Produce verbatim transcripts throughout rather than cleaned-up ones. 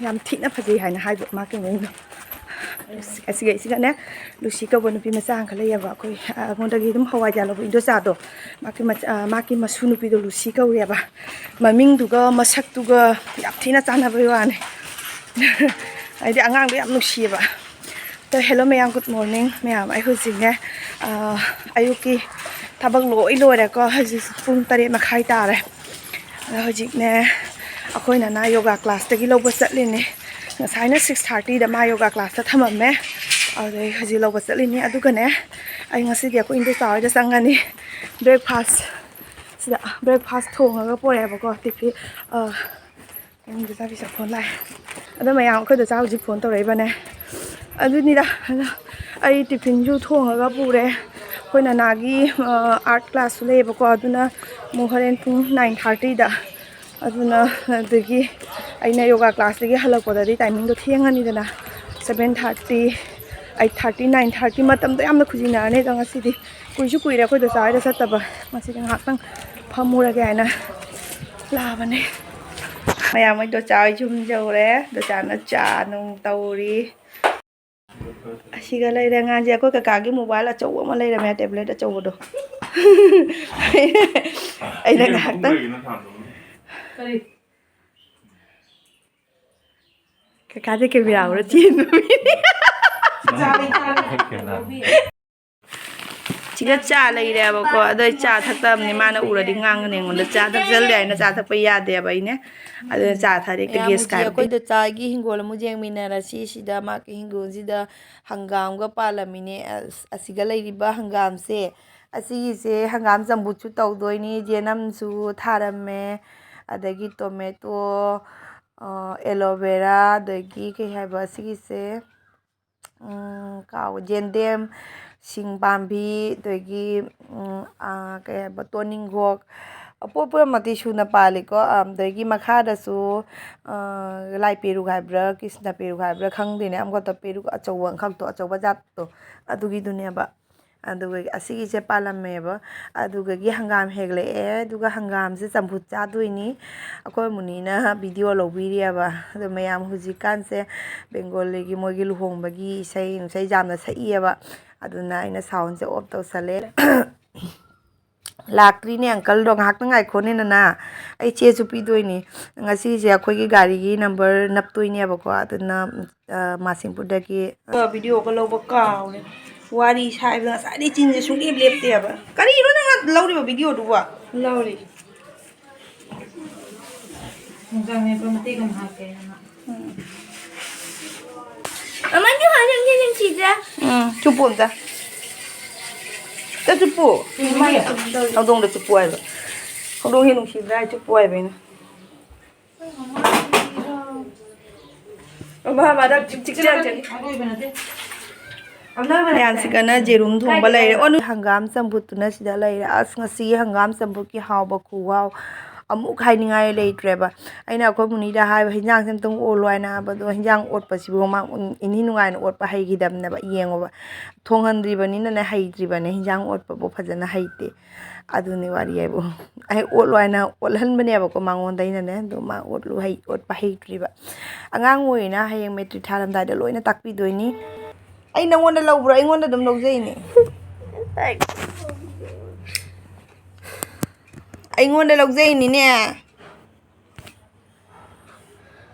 ꯌꯥꯝ ꯊꯤꯅ ꯐꯖꯩ ꯍꯥꯏꯅ ꯍꯥꯏꯕ ꯃꯥꯒꯤ ꯃꯑꯣꯡꯗꯣ꯫ ꯑꯁꯤꯒ, ꯑꯁꯤꯒꯅꯦ, ꯂꯨꯁꯤ ꯀꯧꯕ ꯅꯨꯄꯤ ꯃꯆꯥ ꯑꯃꯈꯛ ꯂꯩꯌꯦꯕ, ꯑꯩꯈꯣꯏ, ꯑ, ꯑꯩꯉꯣꯟꯗꯒꯤ ꯑꯗꯨꯝ ꯍꯋꯥꯏꯖꯥꯔ ꯂꯧꯕ ꯏꯟꯗꯣꯆꯥꯗꯣ꯫ ꯃꯥꯒꯤ ꯃꯆꯥ-, ꯑ, ꯃꯥꯒꯤ ꯃꯁꯨ ꯅꯨꯄꯤꯗꯣ ꯂꯨꯁꯤ ꯀꯧꯋꯦꯕ꯫ ꯃꯃꯤꯡꯗꯨꯒ ꯃꯁꯛꯇꯨꯒ ꯌꯥꯝ ꯊꯤꯅ ꯆꯥꯟꯅꯕꯩ ꯋꯥꯅꯤ꯫ ꯍꯥꯏꯗꯤ ꯑꯉꯥꯡꯗꯣ ꯌꯥꯝ ꯅꯨꯡꯁꯤꯌꯦꯕ꯫ ꯇꯣ, hello ꯃꯌꯥꯝ, good morning ꯃꯌꯥꯝ꯫ ꯑꯩ ꯍꯧꯖꯤꯛꯅꯦ, ꯑ, ꯑꯌꯨꯛꯀꯤ ꯊꯕꯛ ꯂꯣꯏ ꯂꯣꯏꯔꯦꯀꯣ꯫ ꯍꯧꯖꯤꯛ ꯄꯨꯡ ꯇꯔꯦꯠ ꯃꯈꯥꯏ ꯇꯥꯔꯦ꯫ ꯑꯗꯣ ꯍꯧꯖꯤꯛꯅꯦ, ꯑꯩꯈꯣꯏ ꯅꯅꯥ ꯌꯣꯒꯥ ꯀ꯭ꯂꯥꯁꯇꯒꯤ ꯂꯧꯕ ꯆꯠꯂꯤꯅꯦ꯫ ꯉꯁꯥꯏꯅ six thirtyꯗ ꯃꯥ ꯌꯣꯒꯥ ꯀ꯭ꯂꯥꯁꯇ ꯊꯝꯃꯝꯃꯦ꯫ ꯑꯗꯨꯗꯩ ꯍꯧꯖꯤꯛ ꯂꯧꯕ ꯆꯠꯂꯤꯅꯤ꯫ ꯑꯗꯨꯒꯅꯦ, ꯑꯩ ꯉꯁꯤꯗꯤ ꯑꯩꯈꯣꯏ ꯏꯟꯗꯣꯆꯥ ꯍꯣꯏꯗ ꯆꯪꯉꯅꯤ꯫ Breakfast, ꯁꯤꯗ breakfast ꯊꯣꯡꯉꯒ ꯄꯣꯔꯛꯑꯦꯕꯀꯣ꯫ ꯇꯤꯐꯤꯟ, ꯑ, ꯌꯨꯝꯗ ꯆꯥꯕꯤ ꯆꯥꯐꯣꯟ ꯂꯥꯛꯑꯦ꯫ ꯑꯗꯣ ꯃꯌꯥꯝ, ꯑꯩꯈꯣꯏ ꯗꯣꯆꯥ ꯍꯧꯖꯤꯛ ꯐꯣꯟ ꯇꯧꯔꯛꯏꯕꯅꯦ꯫ ꯑꯗꯨꯅꯤꯗ, ꯑꯗꯣ ꯑꯩ ꯇꯤꯐꯤꯟꯁꯨ ꯊꯣꯡꯉꯒ ꯄꯨꯔꯦ꯫ ꯑꯩꯈꯣꯏ ꯅꯅꯥꯒꯤ, ꯑ, art classꯁꯨ ꯂꯩꯌꯦꯕꯀꯣ, ꯑꯗꯨꯅ ꯑꯃꯨꯛ ꯍꯣꯔꯦꯟ ꯄꯨꯡ nine thirtyꯗ꯫ ꯑꯗꯨꯅ ꯑꯗꯒꯤ ꯑꯩꯅ yoga ꯀ꯭ꯂꯥꯁꯇꯒꯤ ꯍꯜꯂꯛꯄꯗꯗꯤ timingꯗꯣ ꯊꯦꯡꯉꯅꯤꯗꯅ, seven thirty, eight thirty, nine thirty ꯃꯇꯝꯗꯣ ꯌꯥꯝꯅ ꯈꯨꯖꯤꯟꯅꯔꯅꯤ꯫ ꯑꯗꯣ ꯉꯁꯤꯗꯤ ꯀꯨꯏꯁꯨ ꯀꯨꯏꯔꯦ ꯑꯩꯈꯣꯏ ꯗꯣꯆꯥ ꯍꯣꯏꯗ ꯆꯠꯇꯕ꯫ ꯉꯁꯤꯗꯤ ꯉꯥꯏꯍꯥꯛꯇꯪ ꯐꯝꯃꯨꯔꯒꯦ ꯍꯥꯏꯅ ꯂꯥꯛꯑꯕꯅꯦ꯫ ꯃꯌꯥꯝ, ꯑꯩ ꯗꯣꯆꯥ ꯍꯣꯏ ꯌꯨꯝ ꯌꯧꯔꯦ꯫ ꯗꯣꯆꯥꯅ ꯆꯥ ꯅꯨꯡ ꯇꯧꯔꯤ꯫ ꯑꯁꯤꯒ ꯂꯩꯔꯦ ꯑꯉꯥꯡꯁꯦ꯫ ꯑꯩꯈꯣꯏ ꯀꯀꯥꯒꯤ mobile ꯑꯆꯧꯕ ꯑꯃ ꯂꯩꯔꯝꯃꯦ, tablet ꯑꯆꯧꯕꯗꯣ꯫ ꯑꯩꯅ ꯉꯥꯏꯍꯥꯛꯇꯪ, ꯀꯀꯥꯗꯤ camera ꯎꯔ ꯆꯦꯟꯕ ꯃꯤꯅꯤ꯫ ꯁꯤꯒ ꯆꯥ ꯂꯩꯔꯦꯕꯀꯣ, ꯑꯗꯣ ꯑꯩ ꯆꯥ ꯊꯛꯇꯕꯅꯤ, ꯃꯥꯅ ꯎꯔꯗꯤ ꯉꯥꯡꯉꯅꯤ ꯑꯩꯉꯣꯟꯗ꯫ ꯆꯥ ꯊꯛꯆꯜꯂꯦ ꯍꯥꯏꯅ ꯆꯥ ꯊꯛꯄ ꯌꯥꯗꯦꯕ ꯑꯩꯅ꯫ ꯑꯗꯨꯅ ꯆꯥ ꯊꯛꯑꯗꯤ ꯃꯌꯥꯝ, ꯍꯧꯖꯤꯛ ꯒꯦꯁ ꯀꯥꯔꯗꯤ꯫ ꯑꯩꯈꯣꯏ ꯗꯣꯆꯥꯒꯤ ꯍꯤꯡꯒꯣꯜ ꯑꯃꯨꯛ ꯌꯦꯡꯃꯤꯟꯅꯔꯁꯤ꯫ ꯁꯤꯗ ꯃꯥꯒꯤ ꯍꯤꯡꯒꯣꯜꯁꯤꯗ ꯍꯪꯒꯥꯝꯒ ꯄꯥꯜꯂꯝꯃꯤꯅꯦ꯫ ꯑꯁ, ꯑꯁꯤꯒ ꯂꯩꯔꯤꯕ ꯍꯪꯒꯥꯝꯁꯦ, ꯑꯁꯤꯒꯤꯁꯦ ꯍꯪꯒꯥꯝ ꯆꯝꯐꯨꯠꯁꯨ ꯇꯧꯗꯣꯏꯅꯤ, ꯌꯦꯅꯝꯁꯨ ꯊꯥꯔꯝꯃꯦ, ꯑꯗꯒꯤ tomato, ꯑ, aloe vera, ꯑꯗꯒꯤ ꯀꯩ ꯍꯥꯏꯕ ꯁꯤꯒꯤꯁꯦ, ꯎꯝ, ꯀꯥꯎ-, ꯌꯦꯟꯗꯦꯝ, ꯁꯤꯡ ꯄꯥꯝꯕꯤ, ꯑꯗꯒꯤ, ꯎꯝ, ꯑ, ꯀꯩ ꯍꯥꯏꯕ, ꯇꯣꯅꯤꯡꯈꯣꯛ, ꯑꯄꯣꯠ ꯄꯨꯝꯅꯃꯛꯇꯤ ꯁꯨꯅ ꯄꯥꯜꯂꯤꯀꯣ꯫ ꯑꯗꯒꯤ ꯃꯈꯥꯗꯁꯨ, ꯑ, ꯂꯥꯏ ꯄꯦꯔꯨꯛ ꯍꯥꯏꯕ꯭ꯔꯥ, ꯀ꯭ꯔꯤꯁꯅ ꯄꯦꯔꯨꯛ ꯍꯥꯏꯕ꯭ꯔꯥ, ꯈꯪꯗꯦꯅꯦ, ꯑꯃꯈꯛꯇ ꯄꯦꯔꯨꯛ ꯑꯆꯧꯕ ꯑꯃꯈꯛꯇꯣ, ꯑꯆꯧꯕ ꯖꯥꯠꯇꯣ, ꯑꯗꯨꯒꯤꯗꯨꯅꯦꯕ꯫ ꯑꯗꯨꯒ ꯑꯁꯤꯒꯤꯁꯦ ꯄꯥꯜꯂꯝꯃꯦꯕ꯫ ꯑꯗꯨꯒꯒꯤ ꯍꯪꯒꯥꯝ ꯍꯦꯛꯂꯛꯑꯦ꯫ ꯑꯗꯨꯒ ꯍꯪꯒꯥꯝꯁꯦ ꯆꯝꯐꯨꯠ ꯆꯥꯗꯣꯏꯅꯤ꯫ ꯑꯩꯈꯣꯏ ꯃꯨꯅꯤꯅ ꯚꯤꯗꯤꯑꯣ ꯂꯧꯕꯤꯔꯤꯑꯕ꯫ ꯑꯗꯣ ꯃꯌꯥꯝ ꯍꯧꯖꯤꯛꯀꯥꯟꯁꯦ ꯕꯦꯡꯒꯣꯂꯤꯒꯤ ꯃꯣꯏꯒꯤ ꯂꯨꯍꯣꯡꯕꯒꯤ ꯏꯁꯩ ꯅꯨꯡꯁꯩ ꯌꯥꯝꯅ ꯁꯛꯏꯑꯕ꯫ ꯑꯗꯨꯅ ꯑꯩꯅ ꯁꯥꯎꯟꯁꯦ ꯑꯣꯐ ꯇꯧꯁꯜꯂꯦ꯫ ꯂꯥꯛꯇ꯭ꯔꯤꯅꯦ ꯑꯪꯀꯜꯗꯣ, ꯉꯥꯏꯍꯥꯛꯇꯪ ꯉꯥꯏꯈꯣꯅꯦ ꯅꯅꯥ, ꯑꯩ ꯆꯦꯁꯨ ꯄꯤꯗꯣꯏꯅꯤ꯫ ꯉꯁꯤꯁꯦ ꯑꯩꯈꯣꯏꯒꯤ ꯒꯥꯔꯤꯒꯤ ꯅꯝꯕꯔ ꯅꯞꯇꯣꯏꯅꯦꯕꯀꯣ, ꯑꯗꯨꯅ, ꯑ, ꯃꯥꯁꯤꯡꯄꯨꯔꯗꯒꯤ꯫ ꯚꯤꯗꯤꯑꯣꯒ ꯂꯧꯕ ꯀꯥꯎꯔꯦ꯫ ꯋꯥꯔꯤ ꯁꯥꯏꯕꯗ ꯉꯁꯥꯏꯗꯩ ꯆꯤꯟꯁꯦ ꯁꯨꯡꯂꯦꯞ ꯂꯦꯞꯇꯦꯕ꯫ ꯀꯔꯤꯅꯣ ꯅꯪꯅ ꯂꯧꯔꯤꯕ ꯚꯤꯗꯤꯑꯣꯗꯨꯕꯣ? ꯂꯧꯔꯤ꯫ ꯈꯣꯡꯖꯥꯝ ꯃꯦꯠꯄ ꯃꯇꯦꯛ ꯑꯃ ꯍꯥꯞꯀꯦ ꯍꯥꯏꯅ꯫ ꯎꯝ꯫ ꯃꯃꯥ, ꯅꯪ ꯍꯧꯖꯤꯛ ꯅꯨꯡꯁꯤꯗ꯭ꯔꯥ? ꯎꯝ, ꯆꯨꯞꯄꯨ ꯑꯝꯇ꯫ ꯑꯝꯇ ꯆꯨꯞꯄꯨ꯫ ꯎꯝ, ꯃꯥꯅ ꯀꯩꯅꯣ ꯇꯧꯔꯤ꯫ ꯍꯧꯗꯣꯡꯗ ꯆꯨꯞꯄꯨ ꯍꯥꯏꯕ꯫ ꯍꯧꯗꯣꯡꯁꯦ ꯅꯨꯡꯁꯤꯗ꯭ꯔꯥ ꯍꯥꯏ ꯆꯨꯞꯄꯨ ꯍꯥꯏꯕ ꯑꯩꯅ꯫ ꯃꯃꯥ, ꯃꯃꯥꯗ ꯆꯤꯛ ꯆꯤꯛ ꯆꯤꯛ ꯆꯤꯛ꯫ ꯑꯔꯣꯏꯕ ꯅꯠꯇꯦ꯫ ꯃꯌꯥꯝꯁꯤꯒꯅ ꯖꯦꯔꯨꯝ ꯊꯣꯡꯕ ꯂꯩꯔꯦ꯫ ꯑꯣ, ꯍꯪꯒꯥꯝ ꯆꯝꯐꯨꯠꯇꯨꯅ ꯁꯤꯗ ꯂꯩꯔꯦ꯫ ꯑꯁ, ꯉꯁꯤꯒꯤ ꯍꯪꯒꯥꯝ ꯆꯝꯐꯨꯠꯀꯤ ꯍꯥꯎꯕ ꯈꯨꯍꯥꯎ ꯑꯃꯨꯛ ꯍꯥꯏꯅꯤꯡꯉꯥꯏ ꯂꯩꯇ꯭ꯔꯦꯕ꯫ ꯑꯩꯅ ꯑꯩꯈꯣꯏ ꯃꯨꯅꯤꯗ ꯍꯥꯏꯕ, "ꯍꯤꯟꯖꯥꯡꯁꯦ ꯑꯝꯇꯪ ꯑꯣꯠꯂꯣ" ꯍꯥꯏꯅ ꯍꯥꯏꯕ꯫ ꯑꯗꯣ ꯍꯤꯟꯖꯥꯡ ꯑꯣꯠꯄꯁꯤꯕꯨ ꯃꯥ ꯏꯟꯊꯤ ꯅꯨꯡꯉꯥꯏꯅ ꯑꯣꯠꯄ ꯍꯩꯈꯤꯗꯕꯅꯦꯕ꯫ ꯌꯦꯡꯉꯣꯕ, ꯊꯣꯡꯍꯟꯗ꯭ꯔꯤꯕꯅꯤꯅꯅꯦ ꯍꯩꯇ꯭ꯔꯤꯕꯅꯦ, ꯍꯤꯟꯖꯥꯡ ꯑꯣꯠꯄꯕꯨ ꯐꯖꯅ ꯍꯩꯇꯦ꯫ ꯑꯗꯨꯅꯤ ꯋꯥꯔꯤ ꯍꯥꯏꯕꯨ꯫ ꯑꯩ ꯑꯣꯠꯂꯣ ꯍꯥꯏꯅ ꯑꯣꯠꯍꯟꯕꯅꯦꯕꯀꯣ ꯃꯉꯣꯟꯗ ꯑꯩꯅꯅꯦ, ꯑꯗꯣ ꯃꯥ ꯑꯣꯠꯂꯨ ꯍꯩ-, ꯑꯣꯠꯄ ꯍꯩꯇ꯭ꯔꯤꯕ꯫ ꯑꯉꯥꯡ ꯑꯣꯏꯔꯤꯅ ꯍꯌꯦꯡ ꯃꯦꯇ꯭ꯔꯤꯛ ꯊꯥꯔꯝꯗꯥꯏꯗ ꯂꯣꯏꯅ ꯇꯥꯛꯄꯤꯗꯣꯏꯅꯤ꯫ ꯑꯩ ꯅꯪꯉꯣꯟꯗ ꯂꯧꯕ꯭ꯔꯣ? ꯑꯩꯉꯣꯟꯗ ꯑꯗꯨꯝ ꯂꯧꯖꯩꯅꯦ꯫ ꯑꯩꯉꯣꯟꯗ ꯂꯧꯖꯩꯅꯤꯅꯦ꯫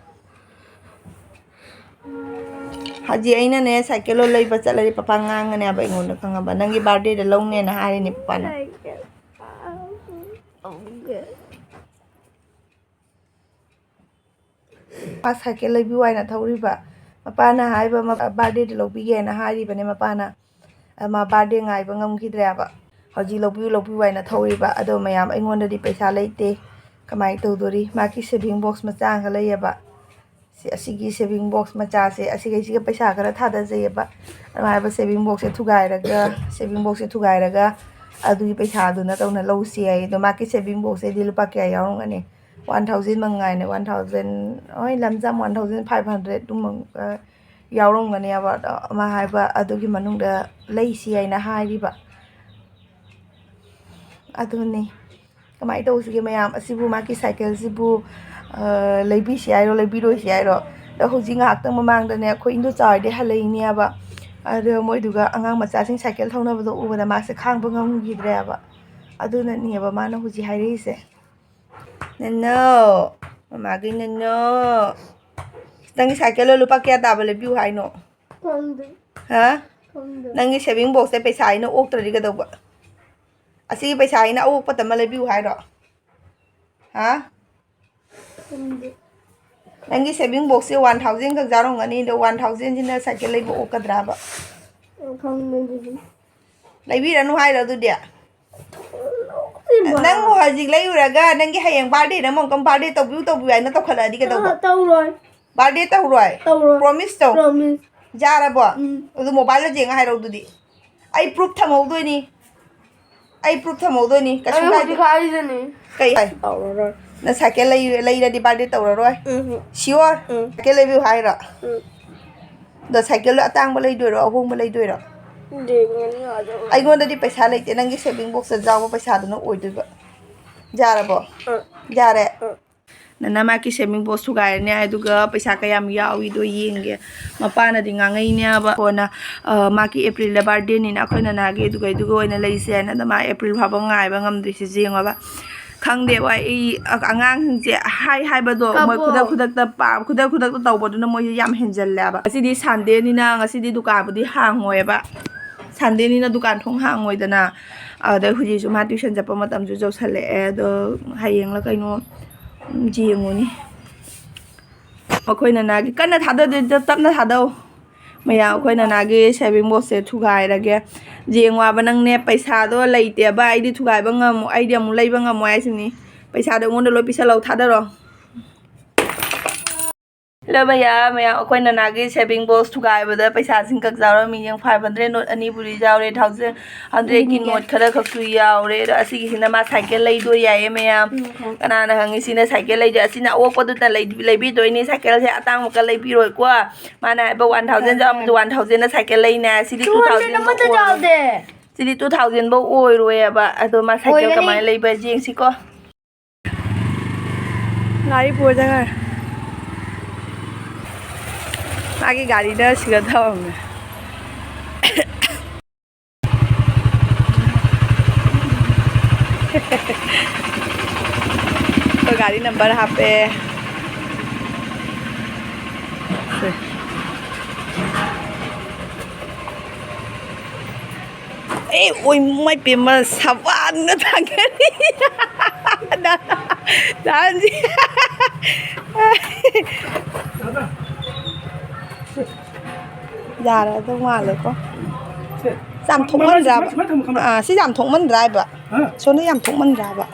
ꯍꯧꯖꯤꯛ ꯑꯩꯅꯅꯦ ꯁꯥꯏꯀꯜꯗꯣ ꯂꯩꯕ ꯆꯠꯂꯗꯤ ꯄꯄꯥ ꯉꯥꯡꯒꯅꯦꯕ ꯑꯩꯉꯣꯟꯗ, ꯈꯪꯉꯕ? "ꯅꯪꯒꯤ ꯕꯥꯔꯗꯦꯗ ꯂꯧꯅꯦꯅ" ꯍꯥꯏꯔꯤꯅꯦ ꯄꯄꯥꯅ꯫ ꯃꯥ ꯁꯥꯏꯀꯜ ꯂꯩꯕꯤꯌꯨ ꯍꯥꯏꯅ ꯊꯧꯔꯤꯕ꯫ ꯃꯄꯥꯅ ꯍꯥꯏꯕ, ꯃ-, ꯕꯥꯔꯗꯦꯗ ꯂꯧꯕꯤꯒꯦꯅ ꯍꯥꯏꯔꯤꯕꯅꯦ ꯃꯄꯥꯅ꯫ ꯑ, ꯃꯥ ꯕꯥꯔꯗꯦ ꯉꯥꯏꯕ ꯉꯝꯈꯤꯗ꯭ꯔꯦꯕ꯫ ꯍꯧꯖꯤꯛ ꯂꯧꯕꯤꯌꯨ, ꯂꯧꯕꯤꯌꯨ ꯍꯥꯏꯅ ꯊꯧꯔꯤꯕ꯫ ꯑꯗꯣ ꯃꯌꯥꯝ, ꯑꯩꯉꯣꯟꯗꯗꯤ ꯄꯩꯁꯥ ꯂꯩꯇꯦ꯫ ꯀꯃꯥꯏꯅ ꯇꯧꯗꯣꯔꯤ? ꯃꯥꯒꯤ ꯁꯦꯚꯤꯡ ꯕꯣꯛꯁ ꯃꯆꯥ ꯑꯃꯒ ꯂꯩꯌꯦꯕ꯫ ꯁꯤ, ꯑꯁꯤꯒꯤ ꯁꯦꯚꯤꯡ ꯕꯣꯛꯁ ꯃꯆꯥꯁꯦ, ꯑꯁꯤꯒꯩꯁꯤꯒ ꯄꯩꯁꯥ ꯈꯔ ꯊꯥꯗꯖꯩꯌꯦꯕ꯫ ꯑꯗꯨꯃꯥꯏꯅ ꯁꯦꯚꯤꯡ ꯕꯣꯛꯁꯁꯦ ꯊꯨꯒꯥꯏꯔꯒ, ꯁꯦꯚꯤꯡ ꯕꯣꯛꯁꯁꯦ ꯊꯨꯒꯥꯏꯔꯒ ꯑꯗꯨꯒꯤ ꯄꯩꯁꯥꯗꯨꯅ ꯇꯧꯅ ꯂꯧꯁꯤ ꯍꯥꯏꯌꯦ꯫ ꯑꯗꯣ ꯃꯥꯒꯤ ꯁꯦꯚꯤꯡ ꯕꯣꯛꯁꯁꯤꯗꯤ ꯂꯨꯄꯥ ꯀꯌꯥ ꯌꯥꯎꯔꯝꯒꯅꯤ? One thousand ꯃꯉꯥꯏꯅꯦ, one thousand, ꯍꯣꯏ, ꯂꯝꯖꯝ one thousand five hundred ꯑꯗꯨꯝ, ꯑ, ꯌꯥꯎꯔꯝꯒꯅꯦꯕ꯫ ꯑꯗꯣ ꯃꯥ ꯍꯥꯏꯕ ꯑꯗꯨꯒꯤ ꯃꯅꯨꯡꯗ ꯂꯩꯁꯤ ꯍꯥꯏꯅ ꯍꯥꯏꯔꯤꯕ꯫ ꯑꯗꯨꯅꯤ꯫ ꯀꯃꯥꯏꯅ ꯇꯧꯁꯤꯒꯦ ꯃꯌꯥꯝ? ꯑꯁꯤꯕꯨ ꯃꯥꯒꯤ ꯁꯥꯏꯀꯜꯁꯤꯕꯨ, ꯑ, ꯂꯩꯕꯤꯁꯤ ꯍꯥꯏꯔꯣ, ꯂꯩꯕꯤꯔꯣꯏꯁꯤ ꯍꯥꯏꯔꯣ? ꯑꯗꯣ ꯍꯧꯖꯤꯛ ꯉꯥꯏꯍꯥꯛꯇꯪ ꯃꯃꯥꯡꯗꯅꯦ ꯑꯩꯈꯣꯏ ꯏꯟꯗꯣꯆꯥ ꯍꯣꯏꯗꯩ ꯍꯜꯂꯛꯏꯅꯦꯕ꯫ ꯑꯗꯣ ꯃꯣꯏꯗꯨꯒ ꯑꯉꯥꯡ ꯃꯆꯥꯁꯤꯡ ꯁꯥꯏꯀꯜ ꯊꯧꯅꯕꯗꯣ ꯎꯕꯗ ꯃꯥꯁꯦ ꯈꯥꯡꯕ ꯉꯝꯈꯤꯗ꯭ꯔꯦꯕ꯫ ꯑꯗꯨꯅꯅꯦꯕ ꯃꯥꯅ ꯍꯧꯖꯤꯛ ꯍꯥꯏꯔꯛꯏꯁꯦ꯫ ꯅꯅꯣ, ꯃꯃꯥꯒꯤ ꯅꯅꯣ, ꯅꯪꯒꯤ ꯁꯥꯏꯀꯜꯗꯣ ꯂꯨꯄꯥ ꯀꯌꯥ ꯇꯥꯕ ꯂꯩꯕꯤꯌꯨ ꯍꯥꯏꯅꯣ? ꯈꯪꯗꯦ꯫ ꯍꯥ? ꯈꯪꯗꯦ꯫ ꯅꯪꯒꯤ saving boxꯁꯦ ꯄꯩꯁꯥ ꯑꯩꯅ ꯑꯣꯛꯇ꯭ꯔꯗꯤ ꯀꯩꯗꯧꯕ? ꯑꯁꯤꯒꯤ ꯄꯩꯁꯥ ꯑꯩꯅ ꯑꯑꯣꯛꯄꯇ ꯑꯃ ꯂꯩꯕꯤꯌꯨ ꯍꯥꯏꯔꯣ? ꯍꯥ? ꯈꯪꯗꯦ꯫ ꯅꯪꯒꯤ saving boxꯁꯦ one thousand ꯈꯛ ꯆꯥꯔꯝꯒꯅꯤ, ꯑꯗꯣ one thousandꯁꯤꯅ ꯁꯥꯏꯀꯜ ꯂꯩꯕ ꯑꯣꯛꯀꯗ꯭ꯔꯥꯕ? ꯈꯪꯗꯦ ꯑꯗꯨꯗꯤ꯫ ꯂꯩꯕꯤꯔꯅꯨ ꯍꯥꯏꯔꯣ ꯑꯗꯨꯗꯤ? ꯂꯧꯗꯣꯏꯕ꯫ ꯅꯪꯕꯨ ꯍꯧꯖꯤꯛ ꯂꯩꯔꯨꯔꯒ ꯅꯪꯒꯤ ꯍꯌꯦꯡ birthday ꯅ ꯑꯃꯨꯛ ꯀꯝ birthday ꯇꯧꯕꯤꯌꯨ ꯇꯧꯕꯤꯌꯨ ꯍꯥꯏꯅ ꯇꯧꯈꯠꯂꯛꯑꯗꯤ ꯀꯩꯗꯧꯕ? ꯑ, ꯇꯧꯔꯣꯏ꯫ Birthday ꯇꯧꯔꯣꯏ? ꯇꯧꯔꯣꯏ꯫ Promise ꯇꯧ꯫ Promise꯫ ꯌꯥꯔꯕꯣ? ꯎꯝ꯫ ꯑꯗꯨ mobile ꯂ ꯌꯦꯡꯉ ꯍꯥꯏꯔꯛꯑꯣ ꯑꯗꯨꯗꯤ꯫ ꯑꯩ proof ꯊꯝꯍꯧꯗꯣꯏꯅꯤ꯫ ꯑꯩ proof ꯊꯝꯍꯧꯗꯣꯏꯅꯤ꯫ ꯀꯩꯁꯨ ꯑꯩ ꯀꯥꯏꯗꯦ꯫ ꯍꯧꯖꯤꯛ ꯍꯥꯏꯔꯤꯁꯤꯅꯤ꯫ ꯀꯩ ꯍꯥꯏ? ꯇꯧꯔꯔꯣꯏ꯫ ꯅ ꯁꯥꯏꯀꯜ ꯂꯩ-, ꯂꯩꯔꯗꯤ birthday ꯇꯧꯔꯔꯣꯏ? ꯎꯝ꯫ Sure? ꯎꯝ꯫ ꯁꯥꯏꯀꯜ ꯂꯩꯕꯤꯌꯨ ꯍꯥꯏꯔꯣ? ꯎꯝ꯫ ꯑꯗꯣ ꯁꯥꯏꯀꯜꯗꯣ ꯑꯇꯥꯡꯕ ꯂꯩꯗꯣꯏꯔꯣ, ꯑꯍꯣꯡꯕ ꯂꯩꯗꯣꯏꯔꯣ? ꯌꯦꯡꯒꯅꯤ ꯑꯗꯣ꯫ ꯑꯩꯉꯣꯟꯗꯗꯤ ꯄꯩꯁꯥ ꯂꯩꯇꯦ, ꯅꯪꯒꯤ saving boxꯇ ꯌꯥꯎꯕ ꯄꯩꯁꯥꯗꯨꯅ ꯑꯣꯏꯗꯣꯏꯕ꯫ ꯌꯥꯔꯕꯣ? ꯎꯝ꯫ ꯌꯥꯔꯦ? ꯎꯝ꯫ ꯅꯅꯥ ꯃꯥꯒꯤ saving box ꯊꯨꯒꯥꯏꯔꯅꯤ, ꯑꯗꯨꯒ ꯄꯩꯁꯥ ꯀꯌꯥꯝ ꯌꯥꯎꯏꯗꯣ ꯌꯦꯡꯒꯦ꯫ ꯃꯄꯥꯅꯗꯤ ꯉꯥꯡꯉꯛꯏꯅꯦꯕ, ꯀꯣꯟꯅ, ꯑ, ꯃꯥꯒꯤ Aprilꯗ birthdayꯅꯤꯅ ꯑꯩꯈꯣꯏ ꯅꯅꯥꯒꯤ ꯑꯗꯨꯒꯩꯗꯨꯒ ꯑꯣꯏꯅ ꯂꯩꯁꯦ ꯍꯥꯏꯅ, ꯑꯗꯣ ꯃꯥ April ꯐꯥꯎꯕ ꯉꯥꯏꯕ ꯉꯝꯗ꯭ꯔꯤꯁꯦ ꯌꯦꯡꯉꯣꯕ꯫ ꯈꯪꯗꯦꯕ ꯑꯩ, ꯑ-, ꯑꯉꯥꯡꯁꯤꯡꯁꯦ ꯍꯥꯏ ꯍꯥꯏꯕꯗꯣ ꯃꯣꯏ ꯀꯥꯄꯣ꯫ ꯈꯨꯗꯛ ꯈꯨꯗꯛꯇ ꯄꯥ-, ꯈꯨꯗꯛ ꯈꯨꯗꯛꯇ ꯇꯧꯕꯗꯨꯅ ꯃꯣꯏꯁꯦ ꯌꯥꯝ ꯍꯦꯟꯖꯜꯂꯦꯕ꯫ ꯉꯁꯤꯗꯤ Sundayꯅꯤꯅ ꯉꯁꯤꯗꯤ ꯗꯨꯀꯥꯟꯕꯨꯗꯤ ꯍꯥꯡꯉꯣꯏꯕ꯫ Sundayꯅꯤꯅ ꯗꯨꯀꯥꯟ ꯊꯣꯡ ꯍꯥꯡꯉꯣꯏꯗꯅ꯫ ꯑꯗꯩ ꯍꯧꯖꯤꯛꯁꯨ ꯃꯥ tuition ꯆꯠꯄ ꯃꯇꯝꯁꯨ ꯌꯧꯁꯜꯂꯛꯑꯦ꯫ ꯑꯗꯣ ꯍꯌꯦꯡꯂ ꯀꯩꯅꯣ ꯌꯦꯡꯉꯨꯅꯤ꯫ ꯃꯈꯣꯏ ꯅꯅꯥꯒꯤ ꯀꯟꯅ ꯊꯥꯗꯗꯦ, ꯇꯞꯅ ꯊꯥꯗꯧ꯫ ꯃꯌꯥꯝ ꯑꯩꯈꯣꯏ ꯅꯅꯥꯒꯤ saving boxꯁꯦ ꯊꯨꯒꯥꯏꯔꯒꯦ꯫ ꯌꯦꯡꯉꯣ ꯍꯥꯏꯕ ꯅꯪꯅꯦ, ꯄꯩꯁꯥꯗꯣ ꯂꯩꯇꯦꯕ, ꯑꯩꯗꯤ ꯊꯨꯒꯥꯏꯕ ꯉꯝꯃꯣ-, ꯑꯩꯗꯤ ꯑꯃꯨꯛ ꯂꯩꯕ ꯉꯝꯃꯣꯏ ꯍꯥꯏꯁꯤꯅꯤ꯫ ꯄꯩꯁꯥꯗꯣ ꯑꯩꯉꯣꯟꯗ ꯂꯣꯏ ꯄꯤꯁꯜꯂꯧ, ꯊꯥꯗꯔꯣ꯫ ꯍꯜꯂꯣ ꯃꯌꯥꯝ, ꯃꯌꯥꯝ, ꯑꯩꯈꯣꯏ ꯅꯅꯥꯒꯤ saving box ꯊꯨꯒꯥꯏꯕꯗ ꯄꯩꯁꯥꯁꯤꯡ ꯀꯛ ꯌꯥꯎꯔꯝꯃꯤ꯫ ꯌꯦꯡꯉꯨ, five hundred note ꯑꯅꯤꯕꯨꯗꯤ ꯌꯥꯎꯔꯦ, thousand, hundred ꯀꯤ note ꯈꯔ ꯈꯛꯁꯨ ꯌꯥꯎꯔꯦ꯫ ꯑꯗꯣ ꯑꯁꯤꯒꯤꯁꯤꯅ ꯃꯥ cycle ꯂꯩꯗꯣꯏ ꯌꯥꯏꯌꯦ ꯃꯌꯥꯝ꯫ ꯎꯝ, ꯎꯝ꯫ ꯀꯅꯥꯅ ꯈꯪꯉꯤ ꯁꯤꯅ cycle ꯂꯩꯗꯣꯏ? ꯑꯁꯤꯅ ꯑꯑꯣꯛꯄꯗꯨꯅ ꯂꯩ-, ꯂꯩꯕꯤꯗꯣꯏꯅꯤ꯫ Cycle ꯁꯦ ꯑꯇꯥꯡꯕꯀ ꯂꯩꯕꯤꯔꯣꯏꯀꯣ꯫ ꯃꯥꯅ ꯍꯥꯏꯕ one thousand ꯌꯥꯎꯔꯝꯕꯗꯣ one thousand ꯅ cycle ꯂꯩꯅꯦ꯫ ꯁꯤꯗꯤ two thousand ꯑꯃꯠꯇ ꯌꯥꯎꯗꯦ꯫ ꯁꯤꯗꯤ two thousand ꯐꯧ ꯑꯣꯏꯔꯣꯏꯑꯕ꯫ ꯑꯗꯣ ꯃꯥ cycle ꯑꯣꯏꯒꯅꯤ꯫ ꯀꯃꯥꯏꯅ ꯂꯩꯕ ꯌꯦꯡꯁꯤꯀꯣ꯫ ꯒꯥꯔꯤ ꯄꯨꯔ ꯆꯠꯈ꯭ꯔꯦ꯫ ꯃꯥꯒꯤ ꯒꯥꯔꯤꯗ ꯁꯤꯗ ꯊꯝꯃꯝꯃꯦ꯫ ꯑꯩꯈꯣꯏ ꯒꯥꯔꯤ number ꯍꯥꯞꯄꯦ꯫ ꯁꯦ꯫ ꯑꯦ, ꯑꯣꯏ, ꯃꯥꯏ ꯄꯦꯝꯃ, ꯁꯕꯥꯟꯒ ꯊꯥꯡꯒꯠꯂꯤ꯫ ꯗꯥ-, ꯗꯥꯟꯁꯤ꯫ ꯌꯥꯔꯗꯧ ꯃꯥꯜꯂꯦꯀꯣ꯫ ꯌꯥꯝ ꯊꯣꯛꯃꯟꯗ꯭ꯔꯥꯕ? ꯑꯥ, ꯁꯤ ꯌꯥꯝ ꯊꯣꯛꯃꯟꯗ꯭ꯔꯥ ꯍꯥꯏꯕ? ꯁꯣꯝꯗ ꯌꯥꯝ ꯊꯣꯛꯃꯟꯗ꯭ꯔꯥꯕ?